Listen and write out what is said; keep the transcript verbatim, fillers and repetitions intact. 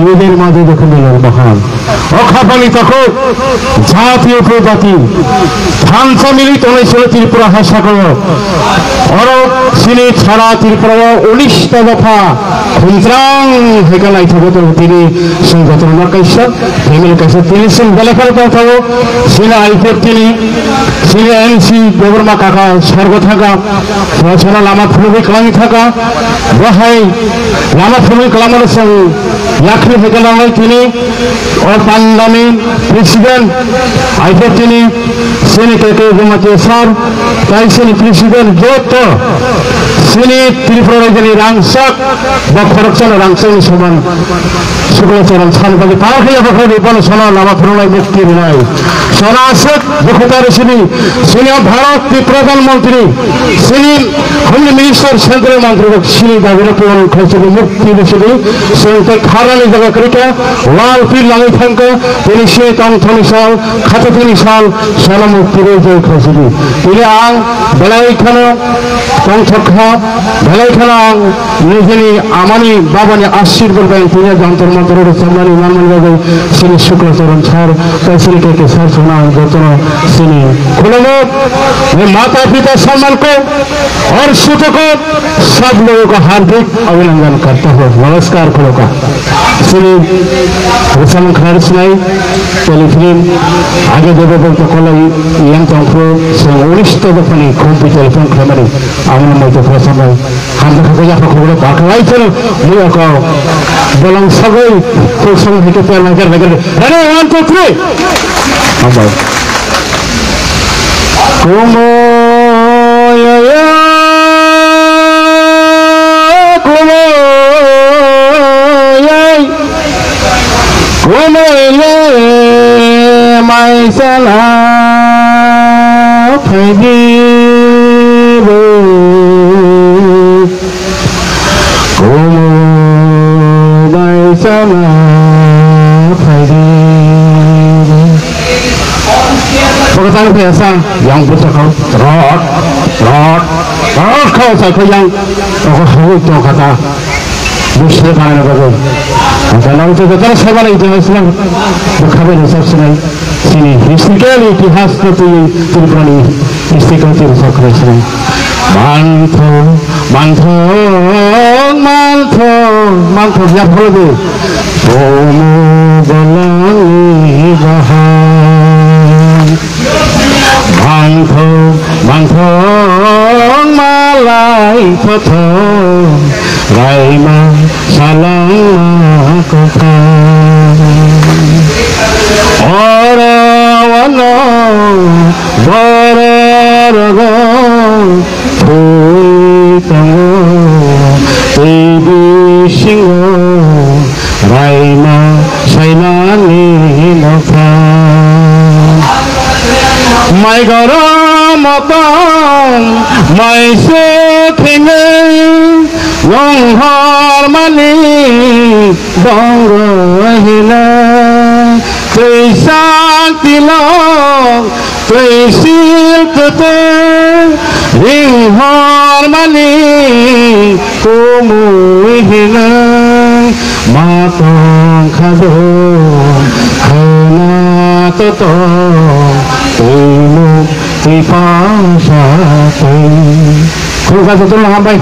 Nijor maje jokhon nilor bahan. O khapani takhuk, jati upojati, thansa mili tongnai selo Tripura ha sakao. Oro chini sara Tripura o unis ta dopha khumtrang hai khe naithogo tongo tini chwng jotono kaisa, family kaisa tini chwng belai kheno tongthogo. Chini I P F T ni, chini M C Debbarma kaka sorgo thangkha, chwla lama phunugwi kwlangwi thangkha. Bo hai lama phunugwi kwlangmano chwng yakni hai khe nangnai tini o pandani president, I P F T ni chini K K Jamatia sir, tai chini president joto chini Tripura rajyani rangchak ba khoroksano rangchakni soman Sukla Charan sani bagwi tar khe yaphakhe ri bono sono lama phunuknai mukti rinai. Sono aswk dukhu ta rw sini, sini Bharat ni Pradhan Mantri, sini Home Minister, Central Mantri rok sini dagwino puron khaisini mukti rw sini, chwng tei kharnani jaga kwrwikha, lal pir langwi thangkha, tini sini tongthokni sal, khathatini sal, sono mukti rw jai khaisini. Tini ang belai kheno tongthok kha, belai kheno ang nijini amani babani ashirbad bai tini Jantar Mantar rwchapnani manmani bagwi chini Sukla Charan sir, tei chini K K sir songno ang jotono chini khulumo. मैं माता पिता सम्मान को और सुख को सब लोगों को हार्दिक अभिनंदन करता हूँ। नमस्कार खुलुमो. Chini rwchapmung khna rwsinai telefilm Age Debo Bongtho Koloi Yang Tongphuru chwng unis ta dophani khumpi telefilm khlaimani. Ang no moito khna samai. Hamjakgo, yapha khoboro baklai chwng mui oko bolong sagwi khuk song hai khe pernai khe nai khe. Ready, one, two, three. Hambai. Kumo ya ya, kumo ya, kumo ya, mai sana phaidi bo. Kumu bai sana phaidi. Pokotang phai asa yang busa kau rot rot rot kau sa kau yang. Oko hau tong kata. Busa kau na bago. Asa nang tu betul saya balik jangan senang. Berkhabar besar senang. Chini historical itihas no twi Tripurani historical twi rwchapkha sinai. Manthok, manthok, manthok, manthok, ya pholo de. Omo bolongni bahai. Manthok, manthok, malai thothok. Raima salangma kwthar. Oro ono bororogo thwi tongo twi bisingo raima sainani nokha. Mai goro motong mai se thengwi Nwng hormani dongwi hinwi twi sak tilok twi sil kwtwi ring hormani kumui hinwi ma tong kha do khwna to tong twi muk twi pasa twi. Khulukha jotono hambai.